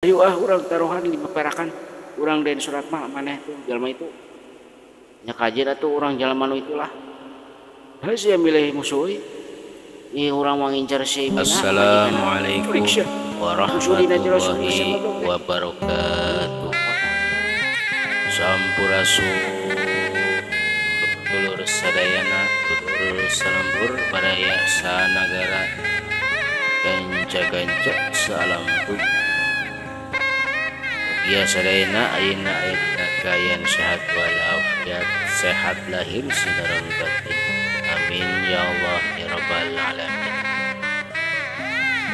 Ayo ah urang taruhan 5 perakan urang Den Suratma maneh tuh jalma itu. Nya kajeun atuh urang jalma nu itulah. Heuh sia milih musuh euy. Ih urang mah ngincar si Mina. Assalamualaikum warahmatullahi wabarakatuh. Sampurasun dulur sadayana, dulur salembur baraya sanagara, ganca-ganca salam bumi. Ya sadayana ayeuna ayeuna kaayaan sehat walafiat, sehat lahir sareng batin. Amin ya Allah ya rabbal alamin.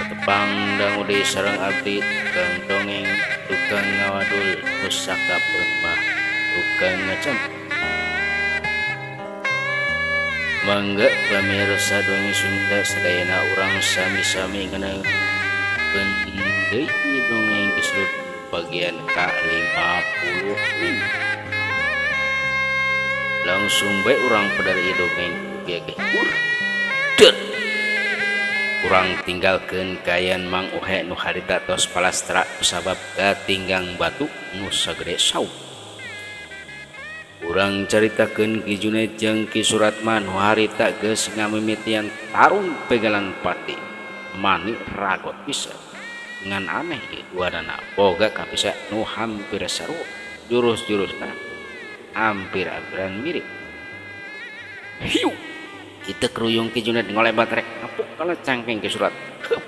Tepang dangu deui sareng abdi tukang dongeng, tukang ngawadul, pusaka permah, tukang ngacam. Mangga pamirsa dongeng Sunda sadayana urang sami-sami ngeuneuhkeun deui dongeng Kisrud bagian ke-55. Langsung bae urang pedar ieu dongeng ge hurdet. Urang tinggalkeun kaayaan Mang Uhe nu harita tos palastra sabab katinggang batu nu sagede saung. Urang caritakeun Ki Junaid jeung Ki Suratma nu harita geus ngamimitian tarung pegalan pati mani ragot pisan. Ngan aneh di duanana boga kabisa nu hampir sarua jurus-jurusna hampir-hampiran mirip. Hiu kita keruyung Ki Junaid ngolebat rek ngapuk kana cangkeng Ki Surat. Hup.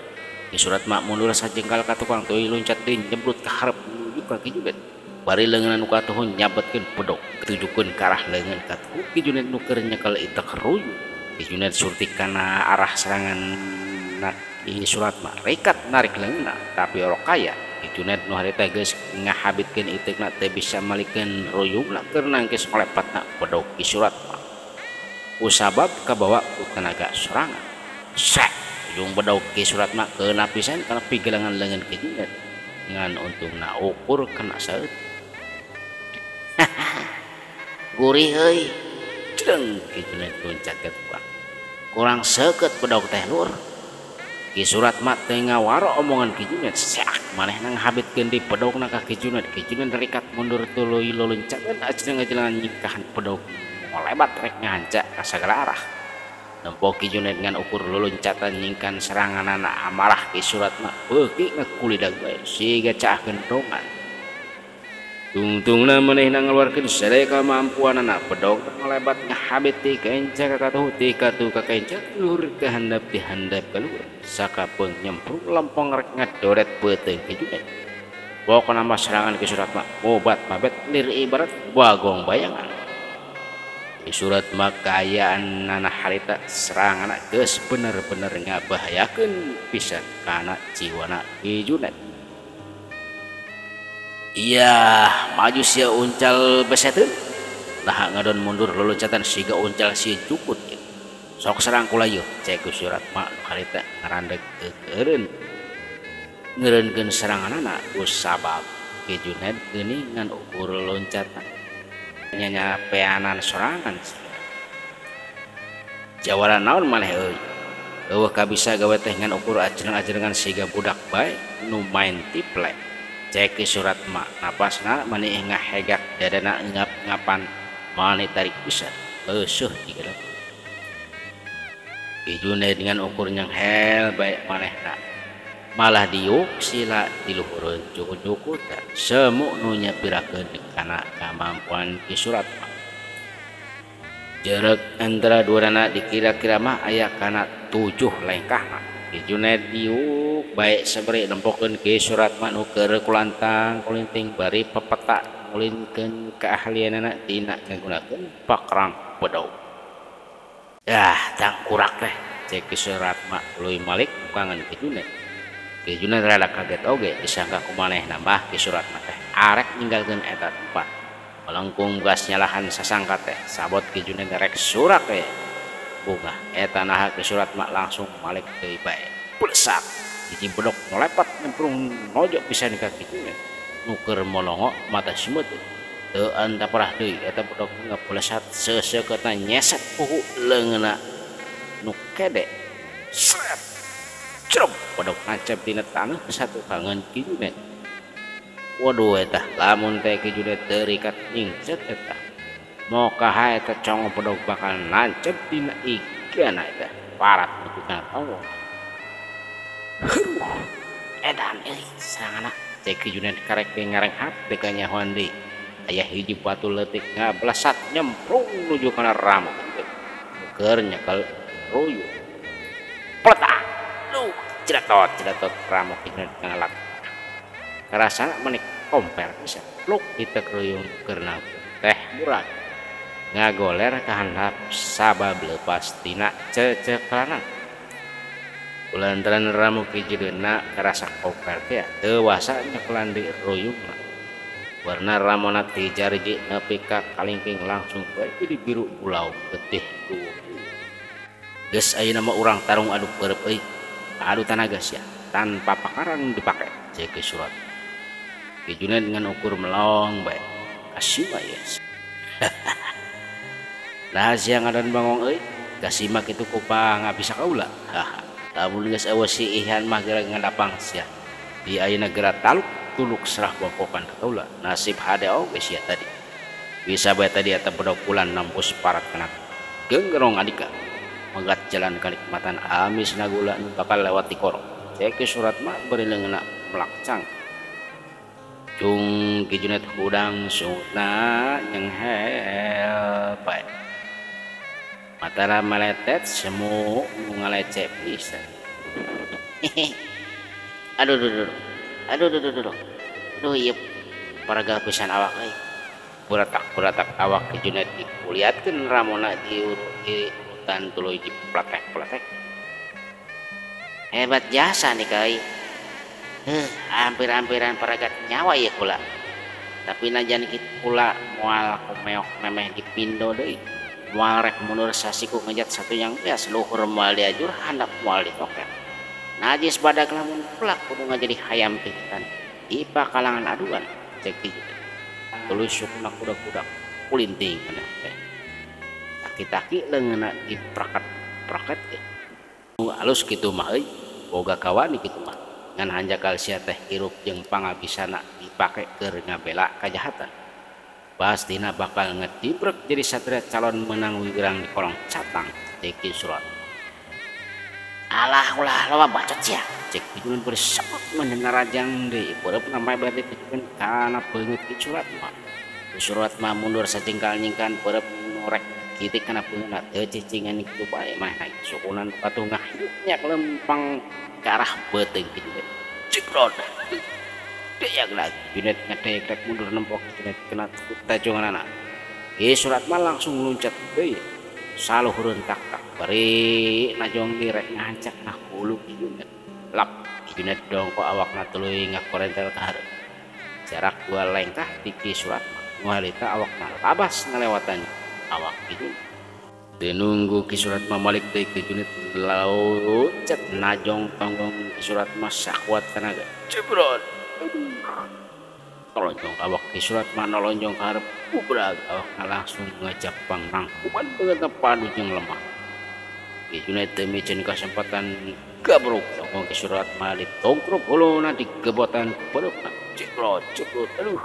Ki Surat mah mundur sajengkal ka tukang teuy loncat deui nyebrut ka hareup menuju ka Ki Junaid. Bari leungeun nu katuhun nyabetkeun pedog tujukeun ka arah leungeun katuhu Ki Junaid nu keur nyekel ieu keruyung. Ki Junaid surtik kana arah serangan Ki Surat mah rekat narik leungeunna tapi orok kaya. Ki Junaid nu harita geus ngahabitkeun iteukna teu bisa malikeun ruyungna keur nangkis ngolepatna pedog Ki Surat mah. Kusabab kabawa ku tenaga sorangan. Sek ujung bedog Ki Surat mah keuna pisan kana pigelangan leungeun Ki Junaid. Ngan untungna ukur kena saeutik. Gurih euy. Cleng Ki Junaid loncat ka tukang. Kurang seukeut bedog teh lur. Ki Surat mah teu ngawaro omongan Ki Junaid. Seak manehna ngahabitkeun di pedogna ka Ki Junaid. Ki Junaid rikat mundur tuluy loloncakeun ajeng-ajengan nyingkahan pedog. Ngolebat rek nganca ka sagala arah. Nempo Ki Junaid ngan ukur loloncatan nyingkan seranganana amarah Ki Surat mah beuki ngakulidag bae siga caah gendongan. Tungtungna manehna ngaluarkeun sadaya kamampuanana pedog ngolebat ngahabit ti kenca ka katuhu ti katuhu ka kenca luhur ka handap ti handap ka luhur sakapeung nyemprung lempong rek ngadoret beuteung Ki Junaid. Pokona mah serangan Ki Surat mah obat mabet lir ibarat bagong bayangan. Ki Surat mah kaayaan nana harita serangan geus bener-bener ngabahayakeun pisan kana jiwana Ki Junaid. Iya, maju sia uncal beseteun. Nah ngadon mundur loloncatan siga uncal si cukut. Sok serang kula yeuh, cek Ki Surat mah nu harita ngarandeg keureun. Ngeureunkeun seranganana ku sabab Ki Junaid geuning ngan ukur loncatan. Nyanyapeanan sorangan. Jawara naon maneh euy. Eueuh kabisa gawe teh ngan ukur ajreng-ajrengan siga budak bae nu main tiple. Cek Ki Surat mah napasna mani ngahegak dadana ngap-ngapan mani tarik pisan leusuh digerak. Ki Junaid dengan ukur nyenghel bae manehna malah diuk sila di luhureun cukup-cukup semu nu nyapirakeun kana kamampuan Ki Surat mah. Jarak antara duanana dikira-kira mah aya kana 7 lengkahna. Ki Junaid diuk bae sabari nempokeun Ki Surat mah nu keur kulantang kulinting bari pepeta ngulinkeun keahlianana dina ngagunakeun pakrang bedog. Yah tangkurak teh cek Ki Surat mah leuwih malik tukangan Ki Junaid. Ki Junaid rada kaget oge disangka ku manehna mah Ki Surat mah teh arek ninggalkeun eta tempat. Melengkung gas nyalahan sasangka teh sabot Ki Junaid rek surak teh. Bunga eta naha Ki Surat mah langsung malik deui bae. Plesak hiji bedog ngolepat nyemprung nojo pisan ka Ki Junaid. Nu keur molongo mata simeut. Teu antaparah deui eta bedog ngaplesat seuseuketna nyeset puhu leungeunna nu kede. Sret. Crop bedog nancep dina taneuh satukangeun Ki Junaid. Waduh eta lamun teh Ki Junet terikat nyingset eta. Moka eta congo pedog bakal nancep dina igana eta parat nuju kana tonggong. Aduh, edan euy seranganna. Cek Ki Junet karek ngarenghat teh kanyahoan deui. Aya hiji batu leutik ngablesat nyemprung nuju kana ramo. Keur nyekel ruyung. Pletak. Duh, ciratot ramo Ki Junet ngalak. Karasana menik komper bisa pluk ditek ruyung keur teh murag ngagoler kahandap sabab lepas tina cecekalanan. Kulantaran ramu Ki Junet karasa komper teh teu wasa nyekelan di ruyungna. Warna ramona ti jariji nepi ka kalingking langsung bae jadi biru pulau getih duh. Geus ayeuna mah urang tarung adu peureub euy. Adu tanaga sia tanpa pakaran dipake cek Ki Surat. Ki Junet ngan ukur melong bae. Kasima ya. Nah sia ngadan bangong euy, kasima kitu ku pangabisa kaula. Haha. Lamun geus eueuh si Ihan mah geura ngadapang sia. Di ayeuna geura taluk tuluk serah bokokan ka kaula. Nasib hade oge sia tadi. Bisa bae tadi eta bedog bulan nembus parat kana genggerong adika. Megat jalan kanikmatan amis nagula nu bakal lewat di korong. Cek Ki Surat mah bari leungeunna melakcang. Cung Ki Junet hudang sungutna nyenghel bae. Matara meletet semu nu ngaleceh pisan. Aduh duh duh. Aduh duh duh duh. Aduh ieu paraga pisan awak euy. Buratak-buratak awak Ki Junet dikuliatkeun ramona di urutan tuluy diplatek-platek. Hebat jasa nih kai. Hampir-hampiran paragat nyawa ya kula. Tapi najan kitu kula moal kumeok memeh dipindo deui. Moal rek mundur sasiku ngejat satu yang bias luhur moal diajur handap moal ditoket. Najis badak lamun kula kudu ngajadi hayam pikitan. Ipa kalangan aduan cek Ki Junet. Tuluy sukuna kudak-kudak kulinting kana teh. Taki-taki leungeunna dipraket-praket ge. Alus kitu mah euy, boga kawani kitu mah. Ngan hanjakal sia teh hirup jeung pangabisana dipake keur ngabela kajahatan. Pastina bakal ngetibrek jadi satria calon menang wiwirang di kolong catang cek Ki Surat. Alah ulah loba bacot sia. Cek Ki Junet bersebut mendengar rajang deui. Peureub namanya berarti Ki Junet kana beungeut Ki Surat mah. Ki Surat mah mundur satingkal nyingkan peureub norek kitik kana beungeutna teu cicingan kitu bae mah naik sukunan patuh ngahyuk lempang ke arah beuteung Ki Junet. Ciprot. Deyak lagi Junet ngedek mundur nempok Ki Junet kena tajunganana. Ki Surat mah langsung luncat deui. Saluhureun tak tak bari najong direk ngahancak na hulu Ki Junet. Lap Ki Junet dongko awakna tuluy ngakorentel ka hareup. Jarak dua lengkah ti Ki Surat mah. Nu harita awakna labas ngalewatan awak Ki Junet. Teu nunggu Ki Surat mah balik deui Ki Junet loncat najong tonggong Ki Surat mah sakuat tenaga. Jebrot. Aduh. Tolonjong awak Ki Surat mah nolonjong ka hareup bubrag awakna langsung ngajapang nangkuban beungeutna padu jeung lemah. Ki Junet teu miceun kasempatan gabruk tonggong Ki Surat mah ditongkrop huluna digebotan ku peureupna. Jebrot, jebrot. Aduh.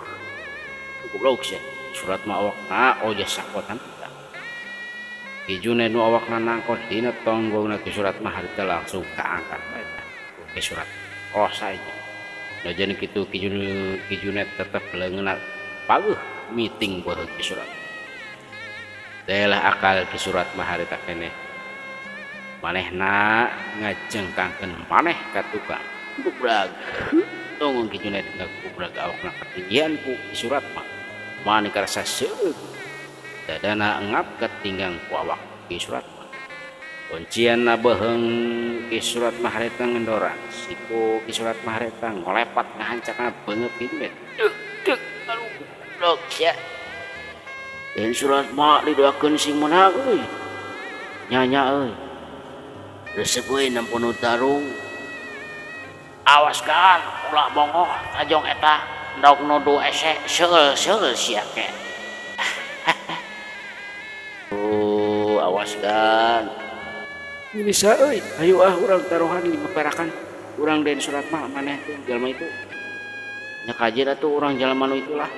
Goblok sia. Surat mah awakna oja sakuatan. Ki Junet nu awakna nangkot dina tonggongna Ki Surat mah harita langsung kaangkat bae ku Ki Surat. Oh saja. Najan kitu Ki Junet tetep leungeunna pageuh meeting beureut Ki Surat. Telah akal Ki Surat mah harita keneh. Manehna ngajengkangkeun maneh ka tukang. Gubrag. Tonggong Ki Junet ngagubrag awakna katinggian ku Ki Surat mah. Mani karasa seueuk. Dadana ngap ketinggang ku awak Ki Surat mah. Kuncianna beuheung Ki Surat mah harita ngendoran. Siku Ki Surat mah harita ngolepat ngahancakna beungeut Ki Junet. Dek dek aduh goblok sia. Dan Surat mah didoakeun sing meunang euy. Nya-nya euy. Resep euy nempo nu tarung. Awas kan ulah bongoh tajong eta ndog nuduh ese seueul-seueul sia ke. Oh, awas kan. Bisa euy, ayo ah urang taruhan 5 perakan. Urang den Surat mah maneh tuh jelema itu. Nya kajeun atuh urang jalma nu itulah.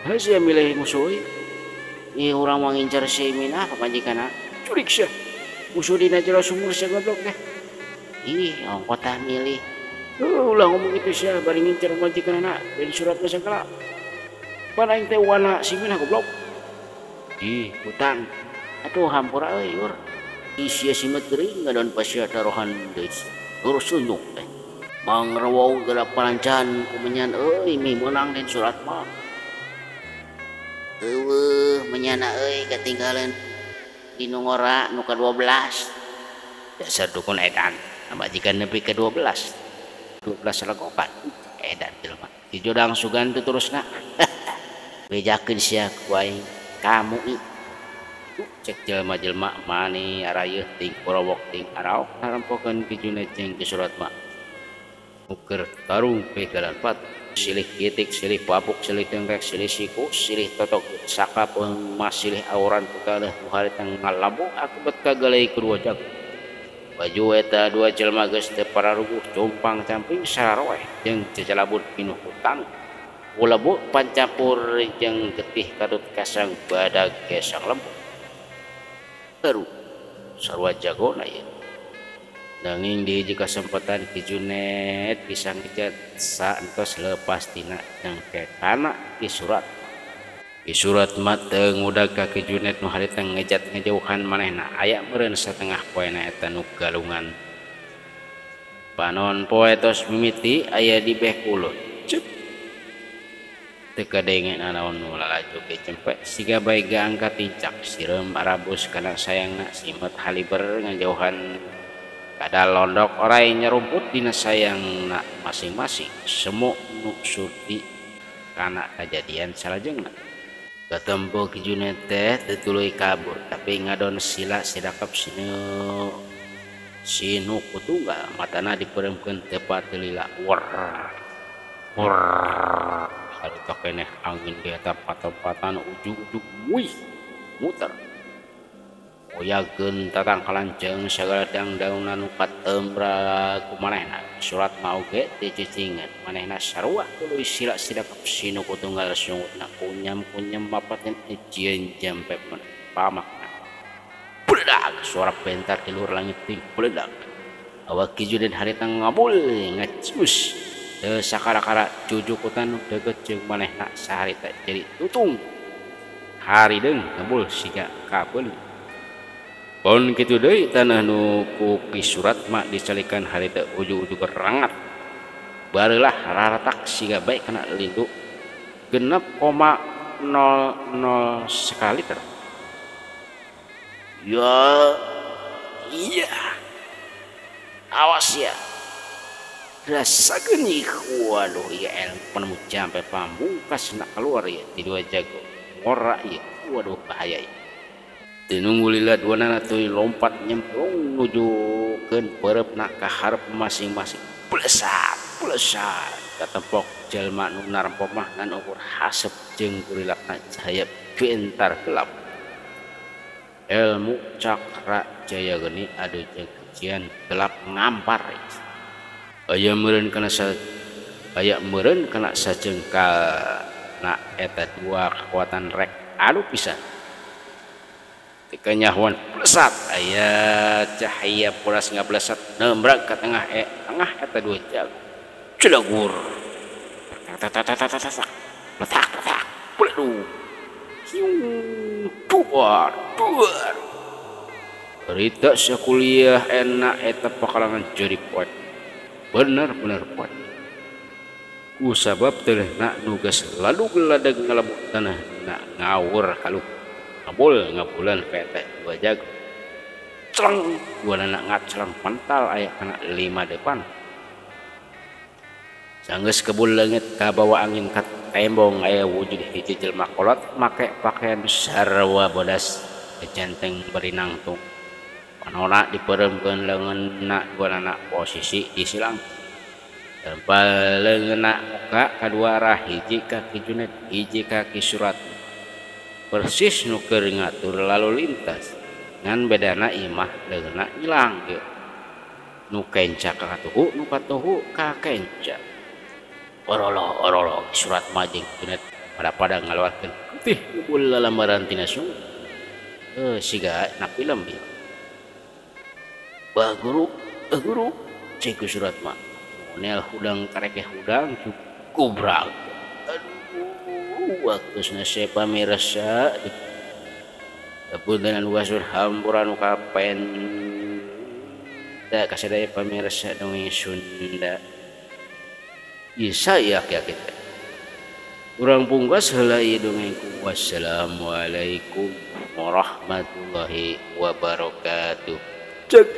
Heuh sia milih musuh euy. Ih urang mah ngincar si Minah pamajikanna. Curik sia. Musuh dina jero sumur sia goblok teh. Ih ongkoh tah milih. Ulah ngomong kitu sia bari ngincar pamajikanna dari surat mah sagala. Pan aing teh wana si Minah goblok. Ih hutan. Atuh hampura euy ur. Ih sia simet geuring ngadon pasea taruhan deui. Urus tunjuk teh. Mangrewau gara palancan kumenyan euy mih meunang den surat mah. Eueuh menyana euy katinggalan di nu ngora nu ka-12. Dasar dukun edan, pamajikan nepi ka 12. 12 legokan edan jelema. Di jodang sugan teu terusna. Bejakeun sia ku aing kamu i. Cek jelema-jelema mani arayeuh ting korowok ting araok narempokeun Ki Junet jeung Ki Suratma. Uker tarung pegalan pat silih gitik silih papuk silih tengkek silih siku silih totok sakapeung masilih auran pekaleh nu harita ngalabu akibat kagalai kedua jago. Baju eta dua jelema geus teu pararuguh cumpang camping sararoeh jeung cecalabut pinuh hutan. Ulebu pancampur jeung getih katut kasang badag gesang lembut. Baru sarua jagona ieu. Nanging di hiji kasempatan Ki Junet bisa ngejat saentos lepas tina cengkekana Ki Surat. Ki Surat mah teu ngudag ka Ki Junet nu harita ngejat ngejauhan manehna aya meureun satengah poena eta nu galungan. Panon poe tos mimiti aya di beh kulon. Cep. Teu kadenge nanaon nu lalajo ge cempe siga bae gaangkat tincak sireum arabus kana sayangna simet haliber ngajauhan kada londok orai nyerumput dina sayangna masing-masing semu nu surti kana kajadian salajengna. Katempo Ki Junet teh teu tuluy kabur tapi ngadon sila sidakep sinu kutunggal matana dipeuremkeun teu patelila wer wer harita keneh angin di eta patempatan ujug-ujug wih muter. Oyageun tatangkalan jeung sagala dangdaunan nu katembra ku manehna. Surat mah oge teu cicingan manehna sarua tuluy sila sidakep sinu kutunggal sungutna kunyam-kunyam mapaten ejieun jampe pamakna. Bledag suara bentar di luhur langit ting bledag. Awak Ki Junet harita ngabul ngacius. Teu sakara-kara jujukutan nu deukeut jeung manehna saharita jadi tutung. Harideung ngebul siga kabeuli. Pon kitu deui tanah nu ku Ki Suratma dicalikan harita ujug-ujug rangat. Bareulah raratak siga bae kana lindu 6,00 sekali ter. Ya iya. Awas ya. Rasakeun ih waduh ieu ilmu penemu jampe pamungkas nak keluar ya di dua jago. Ngora ieu. Waduh bahaya ieu. Teu nunggu lila duanana tuluy lompat nyemplung nujukeun peureupna ka hareup masing-masing. Blesat, blesat. Katempok jelema nu narempok mah ngan ukur haseup jeung kurilakna cahaya bentar gelap. Ilmu cakra jaya geni adu jeung kajian gelap ngampar. Aya meureun kana sajengkal na eta dua kekuatan rek anu pisan. Kanyahuan plesat aya cahaya pulas ngablesat nembrak ka tengah tengah eta dua jago. Celagur. Tak tak tak tak tak tak. Letak letak. Bledu. Hiu duar duar. Rita sakuliah enak eta pakalangan jadi poek. Bener-bener poek. Ku sabab teh nak nugas lalu geladeg ngalebuk tanah nak ngawur kalu. Ngabul ngabulan ketek dua jago. Celeng dua anak ngacleng pental aya kana lima depan. Sanggeus kebul leungit kabawa angin ka tembong aya wujud hiji jelema kolot make pakaian sarwa bodas kecenteng berinangtung. Panona dipeuremkeun leungeunna dua anak posisi disilang. Tempal leungeunna muka kadua arah hiji ka Ki Junet hiji ka Ki Surat. Persis nu keur ngatur lalu lintas ngan bedana imah leungeunna ilang ieu. Nu kenca ka katuhu nu katuhu ka kenca. Orolo-orolo surat majeng Junet pada-pada ngaluarkeun tih ngebul lalambaran tina sungai. Siga na film ieu. Bah guru, bah guru, cek ku surat mah. Nel hudang kareke hudang kubrak. Aduh, waktusna saya pamirsa. Punten anu kasur hampura nu kapen. Da kasadaya pamirsa dongeng Sunda. Bisa ya kita. Urang pungkas heula ieu dongengku. Wassalamualaikum warahmatullahi wabarakatuh. Cek.